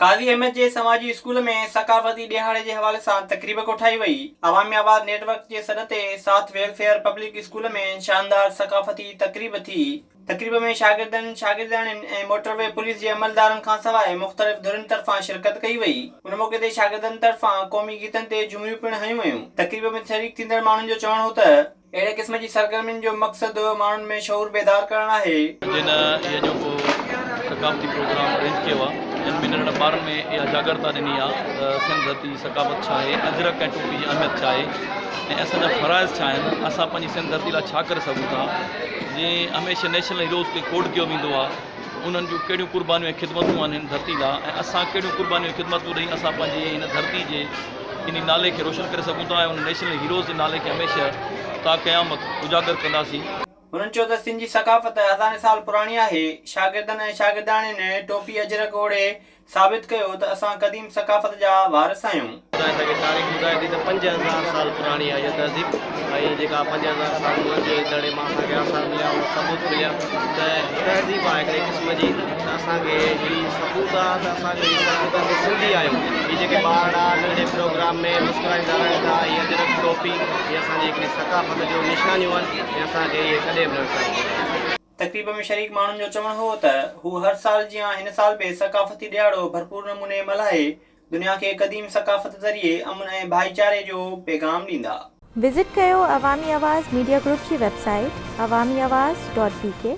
قاضي احمد جي سماجي اسڪول ۾ ثقافتي ڏهاڙي جي حوالي سان تقريب ڪوٺائي وئي. عوامي آواز نيٽ ورڪ جي سڏ تي ساٿ ويلفيئر پبلڪ اسڪول ۾ شاندار ثقافتي تقريب ٿي. تقريب ۾ شاگردن، شاگردياڻين ۽ موٽر وي پوليس جي عملدارن کانسواء مختلف ڌرين طرفان شرڪت ڪئي وئي. ان موقعي تي شاگردن طرفان قومي گيتن تي جهمريون پڻ هنيون ويون. تقريب ۾ شريڪ ٿيندڙ ماڻهن جو چوڻ هو ته. اهڙي قسم جي سرگرمين جو مقصد ماڻهن ۾ شعور بيدار ڪرڻ آهي. جن هي اڄوڪو ثقافتي پروگرام ارينج ڪيو آهي جن ۾ ننڍڙن ٻارن ۾ اها جاڳرتا ڏني آهي ته سنڌ ڌرتي جي ثقافت ڇا آهي، اجرڪ ۽ ٽوپي جي اهميت ڇا آهي ۽ اسان جا فرائض ڇا آهن، اسان پنهنجي سنڌ ڌرتي لاء ڇا ڪري سگهون ٿا. جيئن هميشه نيشنل هيروز کي ڪوڊ ڪيو ويندو آهي انهن جون ڪهڙيون قربانيون ۽ خدمتون آهن هن ڌرتي لاء ۽ اسان ڪهڙيون قربانيون ۽ خدمتون ڏئي اسان پنهنجي هن ڌرتي جي انهي نالي کي روشن ڪري سگهون ٿا ۽ ان نيشنل هيروز جي نالي کي هميشه تا قيامت اجاگر ڪنداسين. هنن چيو ته سنڌ جي ثقافت هزارين سال پراڻي آهي، شاگردن ۽ شاگردياڻين ٽوپي اجرڪ اوڙهي ثابت ڪيو ته اسان قديم ثقافت جا وارث آهيون. اسان کي تاريخ ٻڌائي ٿي ته 5000 سال پراڻي آهي اها تهذيب ۽ جيڪا 5000 سال موئن جي دڙي مان اسان کي آثار مليا اهو ثبوت مليا ته تهذيب آهي هڪڙي قسم جي ته اسان کي هي ثبوت آ ته اسان جو هي ثبوت آ اسين سنڌي آهيون هي جيڪي ٻارڙا ننڍڙي پروگرام ۾ مسڪرائيندا رهن ٿا هي اجرڪ ٽوپي هي اسان جي هڪڙي ثقافت جو نشانيون آهن ۽ اسان کي اهي ڪڏهن به نه وسارڻ گهرجن. تقريب ۾ شريڪ ماڻهن جو چوڻ هو ته هو هر سال جيان هن سال به ثقافتي ڏهاڙو ڀرپور نموني ملهائي دنيا کي قديم ثقافت ذريعي امن ۽ ڀائيچاري جو پيغام ڏيندا. وزٽ ڪيو عوامي آواز ميڊيا گروپ جي website Awami Awaz dot B K.